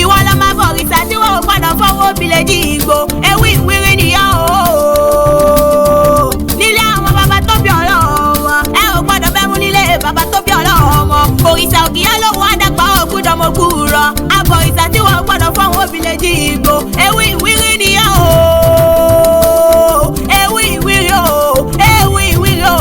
Ìwọ lọ máa bọ̀ òrìṣà tí wọ́n ò gbọ́dọ̀ fọwọ́ òbílẹ̀ jí ìgbò. Ewì ìwírí nìyọ́ o. Nílé àwọn bàbá tó bí ọlọ́mọ. Ẹ ò gbọ́dọ̀ bẹ́ mú nílé bàbá tó bí ọlọ́mọ. Òrìṣà òkìyá lòun àdàgbà ògbúdọ̀ mọ̀ gbúrọ̀. Abọ̀ òrìṣà tí wọ́n ò gbọ́dọ̀ fọwọ́ òbílẹ̀ jí ìgbò. Ewì ìwírí nìyọ́ o. Ewì ìwírí o. Ewì ìwírí o.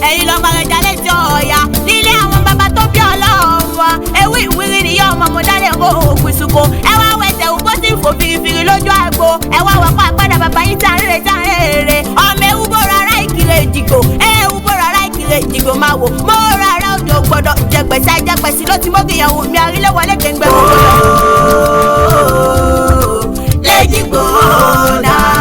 Ẹ̀yin lọ́mọ rẹ̀ jalè tí ọ̀ya. Nílé àwọn bàbá tó bí ọlọ́mọ. Ewì ìwírí nìyọ́ ọmọ mo dálé ro òkú ìsúnko. Ẹ wá wẹsẹ̀ ògbó tí ń fò firifiri lójú àgbo. Ẹ wá wọ pa àgbàdà bàbá yín tá ń rè tá ń rè. Ọmọ ewu bóra ara ìkirè ìdìgbò. Ewu bóra ara ìkirè ìdìgbò máa wò. Mo ra ara òjò gbọdọ̀ jẹgbẹ̀sẹ̀ jẹgbẹ̀sí ló ti mógìyàwó mi àrílẹ̀wọlé gbẹ̀ngbẹ̀. Lẹ́jìgbò náà.